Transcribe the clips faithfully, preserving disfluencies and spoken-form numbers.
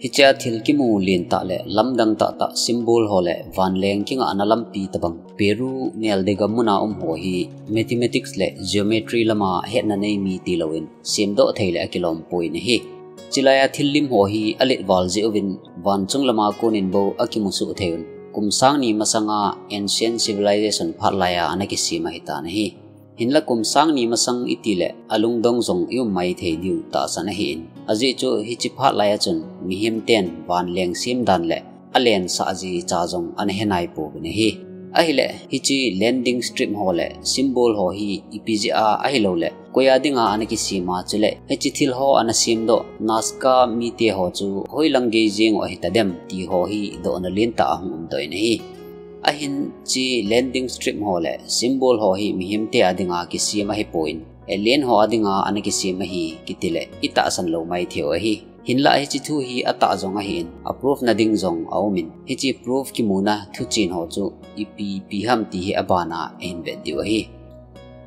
Hichea thil kimu lentah le lamdang tahtah symbol ho le vanleng kingahna lampi tabang Peru neldi gam muna um ho hi mathematics le geometry lama hetna nei mi tilouvin semdoh thei le akilom poi ahi. Chulaiya thil lim ho hi alet val jeh uvin vanchung lama konin bou akimusuh thei un, kum sang ni masanga ancient civilization phat laiya ana kisem ahitan ahi. Hinla kum sang ni masang iti le alungdong jong i um mai thei diu tahsan ahin. Ajeh chu hiche phat laiya chun mihem ten vanleng sem dan le alensah ji cha jong ana he nai pouvin ahi. Ahile hiche landing strip ho le symbol ho hi ipi jeh a ahilouleh koi a dinga ana kisem a, chule hiche thil ho ana semdoh Nazca mite ho chu hoilang gei jeng u ahitadem ti ho hi dohna lentah ahung umdoh in ahi. Ahin hiche landing strip ho le symbol ho hi mihem te a dinga kisem ahipon, alien ho a dinga ana kisem ahi kiti le i tahsan lou mai thei u ahi. Hinlah hiche thu hi atah jong ahin, a proof na ding jong aumin, hiche proof kimuna thuchen ho chu ipi ipi ham ti hi abana ahin vet diu ahi.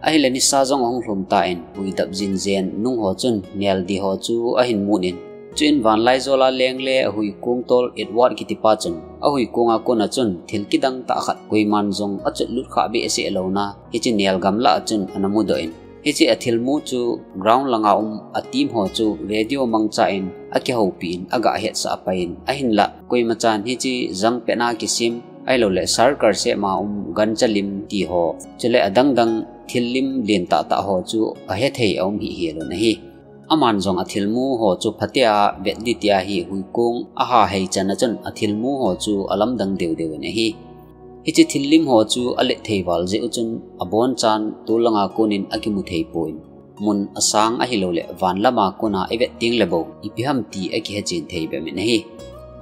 Ahile nisa jong ahung lhum tan, hui dap jing jen nung ho chun neldi ho chu ahin mut in, chuin vanlaijol a leng le ahuikong tol Edward kitipa chun ahuikong a kona chun thil kidang tah khat koiman jong achot lut kha behseh louna hiche nel gamlah a chun ana mudoh in, hiche athilmu chu ground langa um a team ho chu radio mangcha in akihoupi in aga hetsah pai in, ahinlah koima chan hiche jangpet a kisem ahilouleh circus sema um gancha lim ti ho, chule adang dang thil lim lentah tah ho chu ahethei aum hih hel un ahi. Aman jong athilmu ho chu phatea vet ding tia hi huikong aha hei chan a chun athilmu ho chu alamdang deu deu in ahi. Hiche thil lim ho chu alet thei val jeh u chun abonchan tol langa konin akimu thei pon, mun asang ahilouleh van lama kona i vet teng le bou ipi ham ti akihechen thei bep in ahi.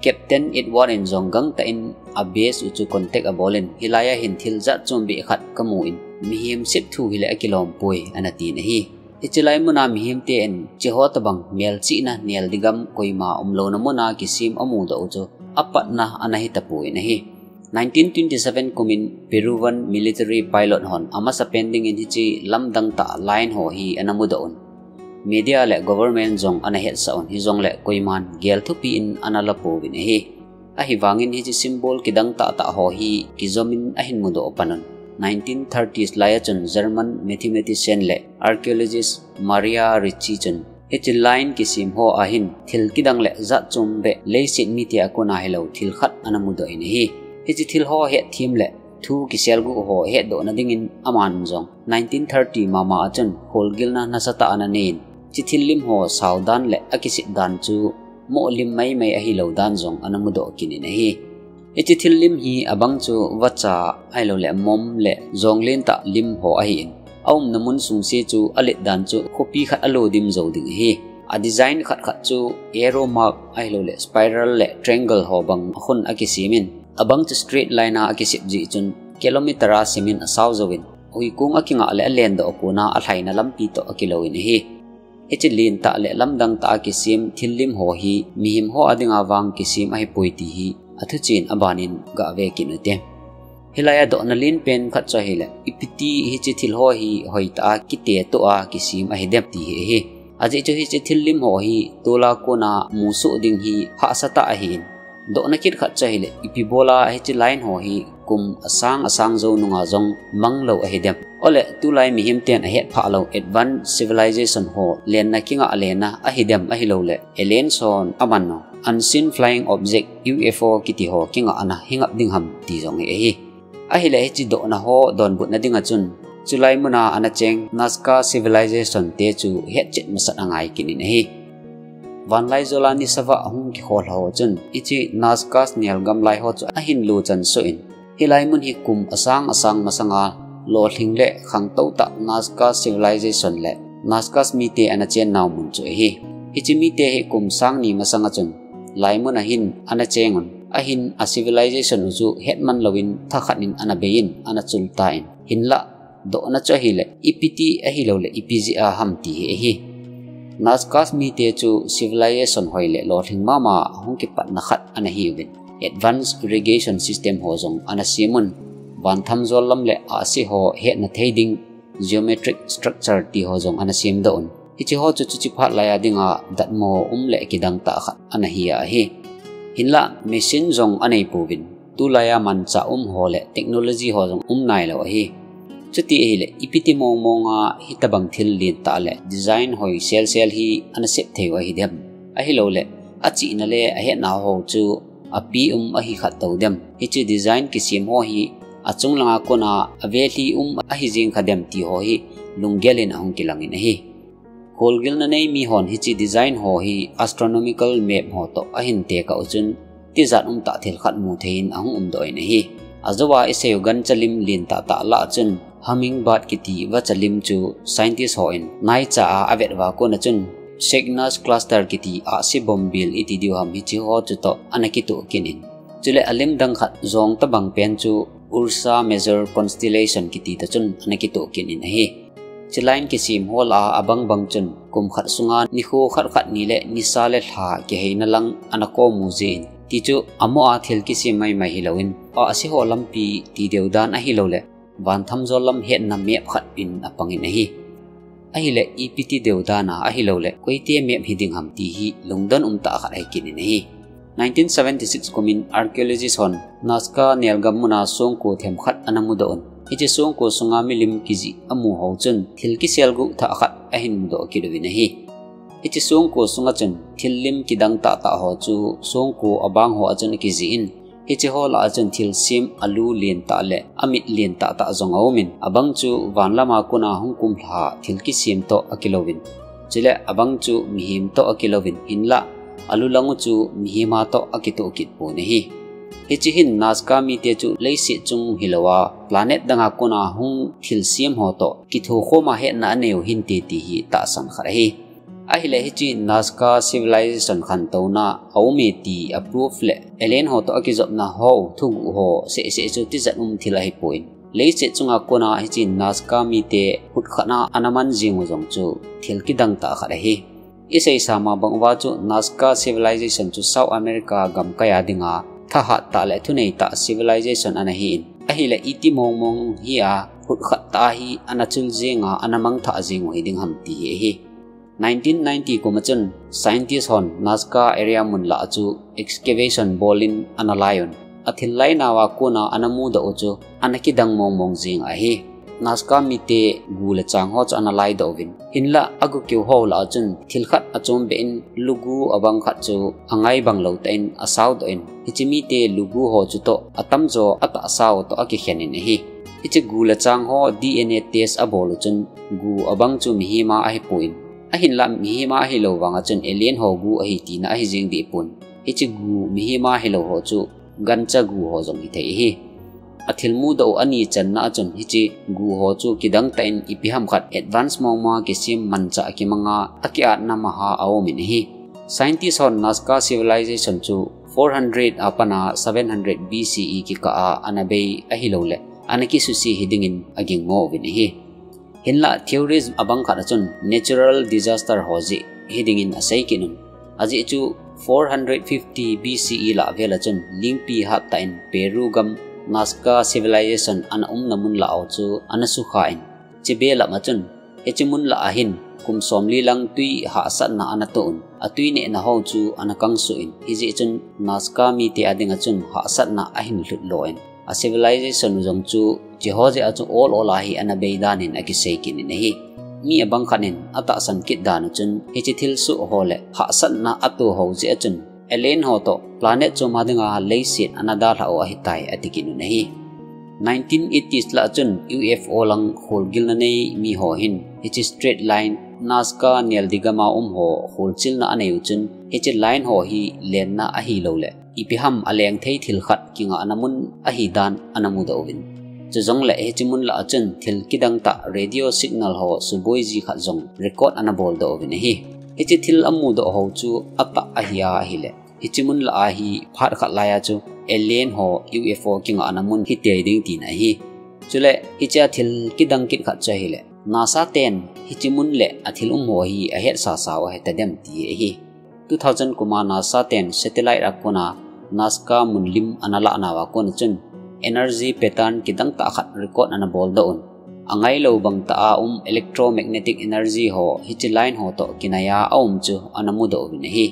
Captain Edward in jong gangtah in a base u chu contact abol in, hilaiya hin thil jat chom beh khat kamu in, mihem sep thu hile akilom poi, ana tin ahi. Hiche lai muna mihem ten hiche ho tabang melchihna neldi gam koima umlouna muna kisem amudoh u chu apatna ana hita pon ahi. Nineteen twenty-seven kumin Peruvian military pilot hon amasa pen dingin hiche lamdang tah line ho hi ana mudoh un, media le government jong ana hetsah un, hijongle koiman gel thupi in ana la pouvin ahi. Ahivangin hiche symbol kidang tah tah ho hi kijom in ahin mudoh pan un. Nineteen thirties laiya chun German mathematician le archaeologist Maria Ricci chun hiche line kisem ho a hin thil kidang le jat chom beh leiset mite a kona hilou thil khat ana mudoh in ahi. Hiche thil ho hetthem le thu kiselguh ho hetdohna dingin aman jong nineteen thirty mama a chun kholgilna nasatah ana nei in, hiche thil lim ho sao dan le akisep dan chu moh lim maimai ahilou dan jong ana mudoh kit in ahi. Hiche thil lim hi abang chu vacha ahilouleh mom le jong lentah lim ho ahin, aumna mun sungse chu alet dan chu khopi khat alo dim jou ding ahi. A design khat khat chu arrow mark ahilouleh spiral le triangle ho bang akhun akisem in, abang chu straight line a akisep jeh chun kilometer a simin asao jouvin, huikong akingah le alendoh a kona alhaina lampi toh akilou in ahi. Hiche lentah le lamdang tah a kisem thil lim ho hi mihem ho a dinga vang kisem ahipoi ti hi athuchen abanin gave kit ute. Hilaiya dohna lenpen khat chu ahile, ipiti hiche thil ho hi hoitah a kite toh a kisem ahidem ti hi ahi. Ajeh chu hiche thil lim ho hi tol a kona musoh ding hi hahsatah ahin, dohna kit khat chu ahile, ipi bola hiche line ho hi kum asang asang jou nunga jong manglou ahidem? Ole tulai mihem ten ahetphah lou advanced civilization ho lenna kingah lena ahidem ahilouleh aliens hon aman u unseen flying object, U F O, kiti ho kingahna hingap ding ham ti jong hi ahi. Ahile hiche dohna ho donbutna dinga chun, chulai muna ana cheng Nazca civilization te chu hetchet masat angai kit in ahi. Vanlaijola nisavah ahung kikhol ho chun, hiche Nazca nelgam lai ho chu ahin lochan soh in, hilai mun hi kum asang asang masanga lolhing le khangtou tah Nazca civilization le Nazca mite ana chennau mun chu ahi. Hiche mite hi kum sang ni masanga chun, lai muna hin ana cheng un, ahin a civilization u chu hetman louvin thakhat in ana bei in ana chul tan, hinlah dohna chu ahile, ipiti ahilouleh ipi jeh a ham ti hi ahi. Nazca mite chu civilization hoi le lolhing mama hung kipatna khat ana hiuvin, advanced irrigation system ho jong ana sem un, vanthamjol lam le ahsi ho hetna thei ding geometric structure ti ho jong ana semdoh un, Hiche ho chu chuche phat laiya dinga datmo um le kidang tah khat ana hi ahi. Hinlah machine jong anei pouvin, tulaiya manchah um ho le technology ho jong um nailou ahi. Chuti ahile, ipi ti mong monga hitabang thil lentah le design hoi selsel hi ana sep thei u ahi dem? Ahilouleh, achihna le ahetna ho chu api um ahi khat tou dem? Hiche design kisem ho hi achung langa kona avelhi um ahi jeng kha dem ti ho hi lunggel in ahung kilangin ahi. Kholgilna nei mihon hiche design ho hi astronomical map ho toh ahin tekah u chun, tijat umtah thil khat mu thei in ahung umdoh in ahi. Ajouva isei u gancha lim lentah tah lah chun, hummingbird kiti vacha lim chu scientist hon naicha a avet uva kona chun, Cygnus cluster kiti ahsi bombil iti diu ham, hiche ho chutoh ana kitoh kit in. Chule alim dang khat jong tabang pen chu Ursa Major constellation kiti toh chun ana kitoh kit in ahi. Hiche line kisem ho lah a abang bang chun kum khat sunga nikho khat khat ni le nisa le lha kiheina lang ana kom u jeh in, ti chu amo a thil kisem maimai hilouvin, ahsi ho lampi ti deu dan ahilouleh, vanthamjol lam hetna map khat in apangin ahi. Ahile, ipi ti deu dan a ahilouleh, koite map hiding ham ti hi lungdon umtah khat ahi kit in ahi. Nineteen seventy-six kumin archaeologist hon Nazca nelgam muna songko themkhat ana mudoh un. Hiche songko sunga milim kijih amu ho chun thil kiselguh thah khat ahin mudoh kit uvin ahi. Hiche songko sunga chun thil lim kidang tahtah ho chu songko abang ho a chun akijih in, hiche ho lah a chun thilsem alu lentah le amit lentah tah jong aumin, abang chu vanlama kona hung kumlha thil kisem toh akilouvin, chule abang chu mihem toh akilouvin, hinlah alu lang u chu mihem a toh akitoh kit pon ahi. Hiche hin Nazca mite chu leiset chung hilouva planet danga kona hung thilsem ho toh kithokhoma hetna anei u hinte ti hi tahsan khat ahi. Ahile, hiche Nazca civilization khantouna aume ti a proof le alien ho toh akijopna ho thuguh ho sehseh chu tijat um thil ahipon, leiset chunga kona hiche Nazca mite hutkhatna ana man jing u jong chu thil kidang tah khat ahi. Isei sama bang uva chu Nazca civilization chu South America gamkai a dinga thahat tah le thunei tah civilization ana hi in, ahile iti mong mong hi a hutkhat tah a hi ana chul jing a ana mangthah jing u hiding ham ti hi ahi. Nineteen ninety kum a chun scientist hon Nazca area mun lah a chu excavation bol in ana lai un. Athil lainauva kona ana mudoh u chu ana kidang mong mong jing ahi. Nazca mite gu le chang ho chu ana laidoh uvin, hinlah agu keu ho lah a chun thil khat achom beh in lugu abang khat chu angai bang lou tah in asaudoh in, hiche mite lugu ho chutoh atamjo atahsa u toh akikhen in ahi. Hiche gu le chang ho D N A test abol u chun gu abang chu mihem a ahipon, ahinlah mihem a ahilou vanga chun alien ho gu ahi tina ahi jeng dehpon, hiche gu mihem a hilou ho chu gancha gu ho jong hithei ahi. Athil mudoh u ani channa a chun hiche gu ho chu kidang tah in ipi ham khat advance mong monga kisem manchah kimanga akiatna maha aumin ahi. Scientist hon Nazca civilization chu four hundred a pat a seven hundred B C E kikah a ana bei ahilouleh ana kisuse hiding in aginmo uvin ahi. Hinlah theories abang khat a chun natural disaster ho jeh hiding in asei kit un. Ajeh chu four hundred fifty B C E lah vel a chun lingpi hattah in Peru gam Nazca civilization ana umna mun lah ho chu ana sukha in, hiche belap a chun hiche mun lah a hin kum somli lang twi hahsatna ana toh un, atwi nehna ho chu ana kangsuh in, hijeh chun Nazca mite a dinga chun hahsatna ahin lhut lo in, a civilization u jong chu hiche ho jeh a chu ol ol a hi ana bei dan in akisei kit in ahi. Mi abang khat in atahsan kit dan u chun hiche thilsoh ho le hahsatna ato ho jeh a chun alien ho toh planet chom a dinga leiset ana dalhah u ahitai ati kit un ahi. Nineteen eighties lah a chun U F O lang kholgilna nei miho hin hiche straight line Nazca neldi gam a um ho kholchilna anei u chun hiche line ho hi lenna ahilouleh ipi ham aleng thei thil khat kingahna mun ahi dan ana mudoh uvin. Chujongleh hiche mun lah a chun thil kidang tah radio signal ho suboi ji khat jong record ana boldoh uvin ahi. Hiche thil amudoh ho chu atah ahi a ahileh, hiche mun lah a hi phat khat laiya chu alien ho U F O kingahna mun hitei ding tina ahi. Chule hichea thil kidang kit khat chu ahileh, NASA ten hiche mun le athil um ho hi ahetsasa u ahi tadem ti ahi. Two thousand kuma NASA ten satellite a kona Nazca mun lim ana lahnauva kona chun energy pattern kidang tah khat record ana boldoh un. angailou bang tah a um electromagnetic energy ho hiche line ho toh kinai a aum chu ana mudoh uvin ahi.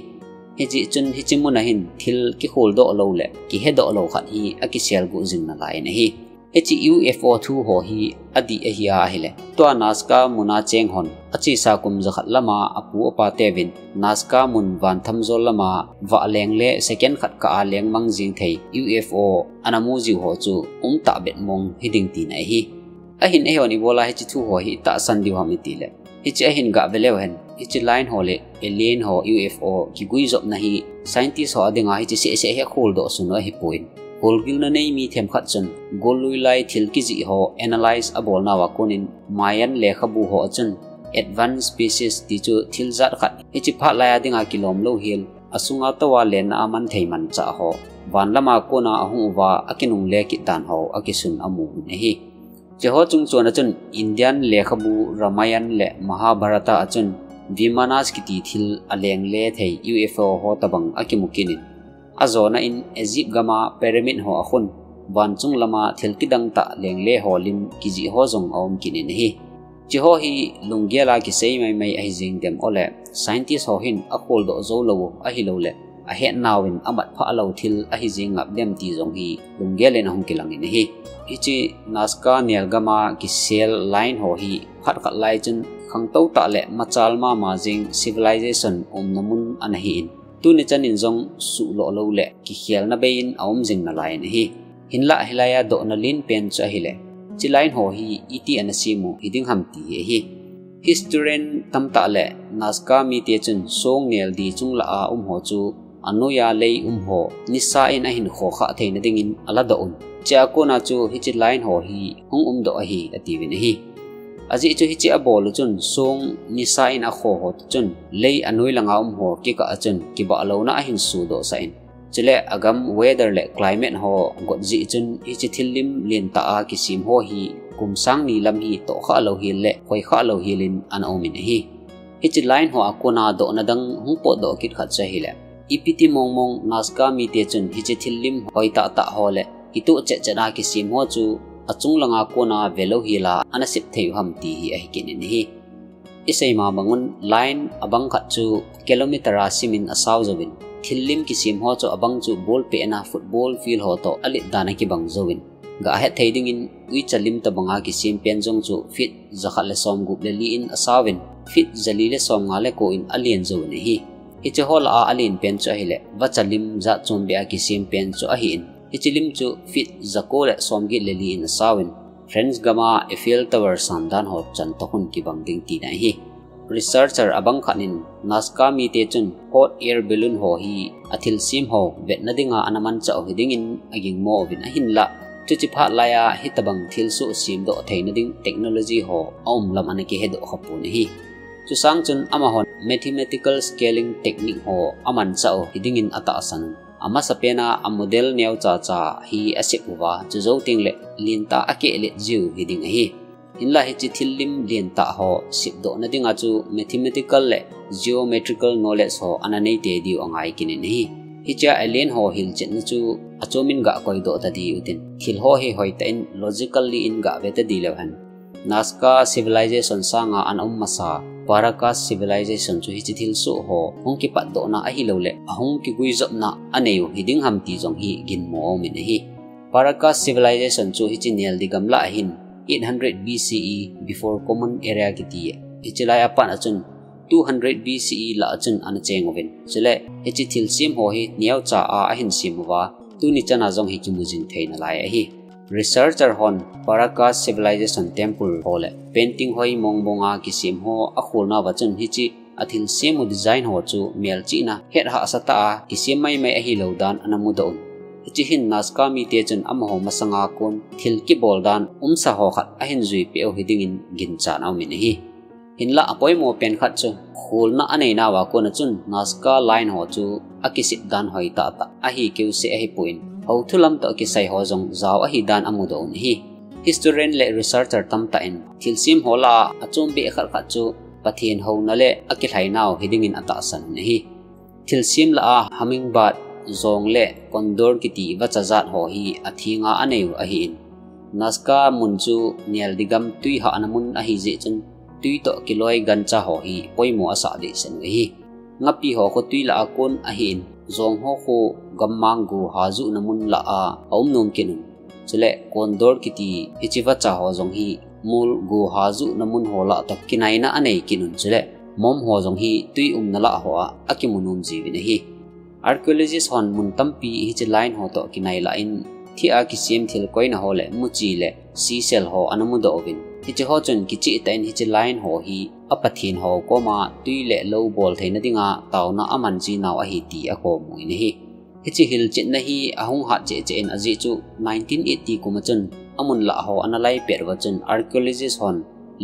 Hiche chun hiche mun a hin thil kikholdoh lou le kihedoh lou khat hi akisel guh jing nalai in ahi. Hiche U F O thu ho hi adih ahi a ahile, tua Nazca mun a cheng hon achesa kum jakhat lam a apu apa teuvin Nazca mun van thamjol lam a vahleng le second khat kah a leng mang jing thei U F O ana mu jiu ho chu umtah bet mong hiding tina ahi. Ahin eihon ibola hiche thu ho hi itahsan diu ham itile, hiche ahin gah ve leu hen, hiche line ho le alien ho U F O kiguijopna hi scientist ho adinga hiche sehseh hi akholdoh sun u ahipon, kholgilna nei mi themkhat chun gollui lai thil kijih ho analyze abolnauva konin Mayan lekhabu ho a chun advanced species ti chu thil jat khat hiche phat lai a dinga kilom lou hel, asunga touva lenna a man thei manchah ho, van lam a kona ahung uva akinungle kit dan ho akisun amu un ahi. Hiche ho chungchon a chun Indian lekhabu Ramayana le Mahabharata a chun Vimanas kiti thil aleng le thei U F O ho tobang akimu kit in, ajona in Egypt gam a pyramid ho akhun, van chung lam a thil kidang tah leng le ho lim kijih ho jong aum kit in ahi. Hiche ho hi lunggel a kisei maimai ahi jeng dem ole, scientist ho hin akholdoh jou lou u ahilou le ahetnau in amat phah lou thil ahi jeng ngap dem ti jong hi lunggel in ahung kilang in ahi. Hiche Nazca nel gam a kisel line ho hi phat khat lai chun khangtou tah le machal mama jeng civilization umna mun ana hi in, tuni chan in jong suhloh lou le kikhelna bei in aum jing nalai in ahi. Hinlah hilai a dohna len pen chu ahile, hiche line ho hi iti ana sem u hiding ham ti hi ahi. Historian tamtah le Nazca mite chun song nel di chung lah a um ho chu anoi a lei um ho nisa in ahin kho khah theina dingin aladoh un. Hiche a kona chu hiche line ho hi hung umdoh ahi atiuvin ahi. Ajeh chu hiche abol u chun song nisa in akho ho chun lei anoi langa um ho kikah a chun kibahlouna ahin sodoh sah in, chule agam weather le climate ho got jeh chun hiche thil lim lentah a kisem ho hi kum sang ni lam hi tohkhah lou hel le khoikhah lou hel in ana um in ahi. Hiche line ho a kona dohna dang hung potdoh kit khat chu ahile, ipi ti mong mong Nazca mite chun hiche thil lim hoitah tah ho le kitoh chet chet a kisem ho chu achung langa kona velou hel a ana sep thei u ham ti hi ahi kit in ahi. Isei ma bang un line abang khat chu kilometer a sim in asao jouvin, thil lim kisem ho chu abang chu ball pehna football field ho toh alet dan akibang jouvin, gah het thei dingin uicha lim tobang a kisem pen jong chu feet jakhat le somgup le li in asao in, feet jali le somnga le ko in alen jouvin ahi. Hiche ho lah a alen pen chu ahile vacha lim jat chombeh a kisem pen chu ahi in, hiche lim chu feet jako le somget le li in asao in, France gam a Eiffel Tower san dan ho chan toh khun kibang ding tina ahi. Researcher abang khat in Nazca mite chun hot air balloon ho hi athilsem ho vetna dinga ana manchah u hiding in aginmo uvin, ahinlah chuche phat lai a hitobang thilsoh semdoh theina ding technology ho aum lam ana kihedoh khapon ahi. Chusang chun amahon mathematical scaling technique ho amanchah u hiding in atahsan un, amasapen a amodel neocha cha hi asep uva, chujou tengle lentah a akehlet jiu hiding ahi. Hinlah hiche thil lim lentah ho sepdohna dinga chu mathematical le geometrical knowledge ho ana nei tei diu angai kit in ahi. Hiche a alien ho hilchetna chu achom in gah koidoh tadiu hitin, thil ho hi hoitah in logically in gah ve tadi leu hen, Nazca civilization sanga ana um masa Paracas civilization chu hiche thilsoh ho hung kipatdohna ahilou le ahung kiguijopna anei u hiding ham ti jong hi ginmo aum in ahi. Paracas civilization chu hiche nel di gam lah a hin eight hundred B C E, before Common Era kiti, hiche lai a pat a chun two hundred B C E lah a chun ana cheng uvin, chule hiche thilsem ho hi neocha a ahin sem uva, tuni chan a jong hi kimu jing thei nalai ahi. Researcher hon Paracas civilization temple ho le painting hoi mong mong a kisem ho akholnauva chun hiche athilsem u design ho chu melchihna het hahsa tah a kisem maimai ahilou dan ana mudoh un. Hiche hin Nazca mite chun amaho masanga kon thil kibol dan umsa ho khat ahin juipeh u hiding in ginchat aum in ahi. Hinlah apoimo pen khat chu kholna aneinauva kona chun Nazca line ho chu akisep dan hoitah tah ahi keuseh ahipon, houthu lam toh kisai ho jong jao ahi dan amudoh un ahi. Historian le researcher tamtah in thilsem ho lah a achombeh khat khat chu Pathen houna le akilhainau hiding in atahsan un ahi. Thilsem lah a hummingbird, jong le condor kiti vacha jat ho hi athenga anei u ahin, Nazca mun chu neldi gam tui hahna mun ahi jeh chun tui toh kiloi gancha ho hi poimo asah dehset u ahi. Ngapi ho kho tui lah a kon ahin, jong ho kho gammang go hajuhna mun lah a aum nom kit un. Chule Condor kiti hiche vacha ho jong hi mol go hajuhna mun ho lah toh kinaina anei kit un, chule mom ho jong hi tui umna lah ho a akimu nom jiuvin ahi. Archaeologist hon mun tampi hiche line ho toh kinai lah in, thih a kisem thil koina ho le muchi le seashell ho ana mudoh uvin, hiche ho chun kicheh tah in hiche line ho hi a pathen ho koma tui le lou bol theina dinga taona aman ji nau ahi ti akomu in ahi. Hiche hilchetna hi ahung hat cheh cheh in ajeh chu nineteen eighty kum a chun amun lah ho ana lai pet uva chun archaeologist hon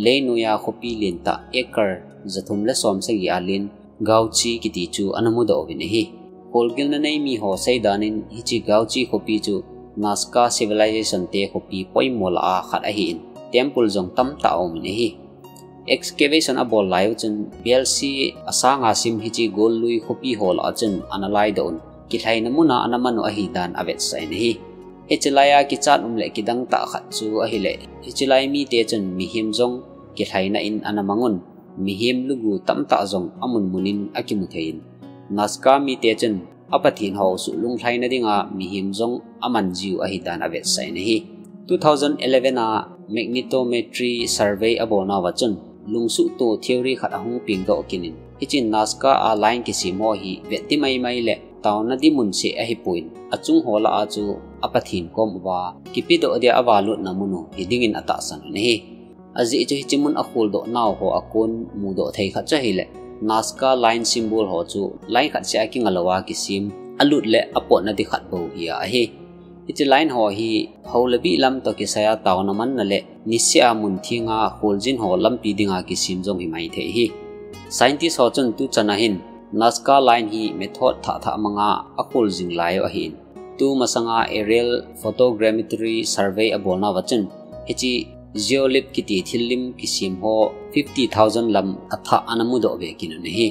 leinoiya khopi lentah acre jathum le somsagi a len Guachi kiti chu ana mudoh uvin ahi. Kholgilna nei mi ho seidan in hiche Guachi khopi chu Nazca civilization te khopi poimo lah a khat ahin, temple jong tamtah aum in ahi. Excavation abol lai u chun belsi asanga sim hiche gollui khopi ho lah a chun ana laidoh un, kilhaina mun a ana man u ahi dan avetsah in ahi. Hiche lai a kichat um le kidang tah khat chu ahile, hiche lai mite chun mihem jong kilhaina in ana mang un, mihem lugu tamtah jong amun mun in akimu thei in, Nazca mite chun a pathen ho suh lunglhaina dinga mihem jong aman jiu ahi dan avetsah in ahi. Two thousand eleven a magnetometry survey abol nauva chun lungsuhto theory khat ahung pengdoh kit in, hiche Nazca a line kisem ho hi vet di maimai le taona di mun seh ahipon, achung ho lah a chu a pathen kom uva kipedoh dia avalutna mun u hiding in atahsan un ahi. Ajeh chu hiche mun akholdoh nau ho a kon mudoh thei khat chu ahile, Nazca line symbol ho chu line khat seh a kinga lou a kisem, alut le apotna di khat bou hi ahi. Hiche line ho hi hou le bih lam toh kisai a taona manna le niseh a mun theng a kholjin ho lampi dinga kisem jong hi maithei ahi. Scientist ho chun tuchan a hin Nazca line hi method thah thah mang a akhol jing lai u ahin, tu masanga aerial photogrammetry survey abol nauva chun hiche zeolith kiti thil lim kisem ho fifty thousand lam athah ana mudoh ve kit un ahi.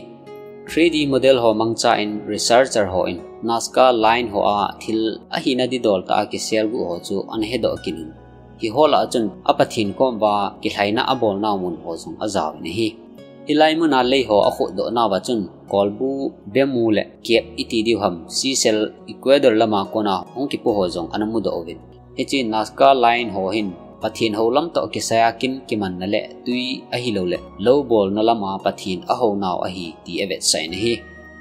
Three D model ho mangcha in researcher hon Nazca line ho a thil ahina di dol tah a kisel gu ho chu ana hedoh kit un. Hiho lah a chun a pathen kom uva kilhaina abol nau mun ho jong ajao in ahi. Hilai mun a lei ho akhohdoh nauva chun kolbu, bemu le kep iti diu ham, seashell Ecuador lama kona hung kipo ho jong ana mudoh uvin. Hiche Nazca line ho hin pathen ho lam toh kisai a kin kimanna le tui ahilou le lou bolna lama pathen ahou nau ahi ti avetsah in ahi.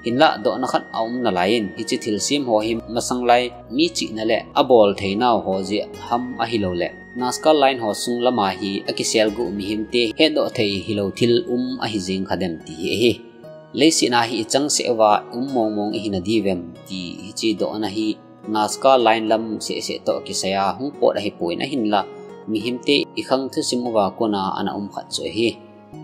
Hinlah dohna khat aum nalai in, hiche thilsem ho hi masang lai mi chihna le abol thei nau ho jeh ham ahilou le Nazca line ho sung lama hi akisel gu mihem te hedoh thei hilou thil um ahi jeng kha dem ti hi ahi. Leiset a hi ichang seh uva um mong mong ihi nadiu vem ti hiche dohna hi Nazca line lam seh seh toh kisai a hung pot ahipon ahinlah mihem te ikhang thusim uva kona ana um khat chu ahi.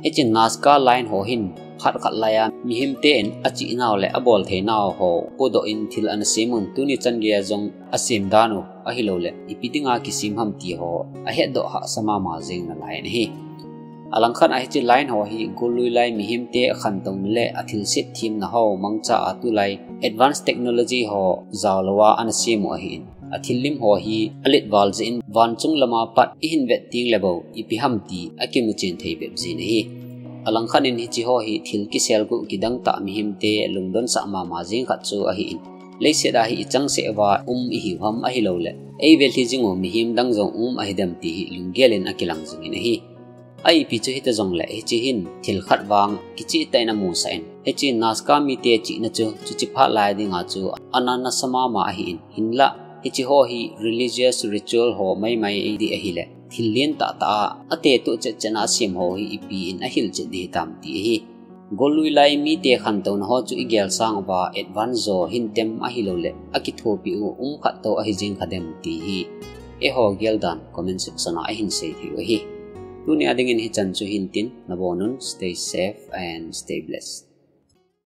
Hiche Nazca line ho hin khat khat lai a mihem ten achih nau le abol thei nau ho podoh in thil ana sem un, tuni chan gei a jong asem dan u ahilou le ipi dinga kisem ham ti ho ahetdoh hahsa mama jeng nalai in ahi. Alangkhat a hiche line ho hi gollui lai mihem te akhantouna le athilset themna ho mangcha a tulai advanced technology ho jao lou a ana sem u ahin. Athil lim ho hi alet val jeh in vanchung lama pat ihin vet teng le bou ipi ham ti akimu chen thei bep jin ahi. Alangkhat in hiche ho hi thil kisel gu kidang tah mihem te lungdon sah mama jeng khat chu ahin. Leiset a hi ichang seh uva um ihiu ham ahilou le eivel hi jing u mihem dang jong um ahi dem ti hi lunggel in akilang jing in ahi. A ipi chu hita jongle hiche hin thil khat vang kicheh tah in amusah in, hiche Nazca mite chihna chu chuche phat lai dinga chu ana nasa mama ahin, hinlah hiche ho hi religious ritual ho maimai di ahile thil lentah tah a atetoh chet chet a asem ho hi ipi in ahilchet di hitam ti ahi. Gollui lai mite khantouna ho chu igel sang uva advance jo hintem ahilou le akithopi u um khat toh ahi jeng kha dem ti hi eiho geldan comment section a ahin sei thei u ahi. Tuni a dingin hichan chu hintin, nabon un, stay safe and stay blessed.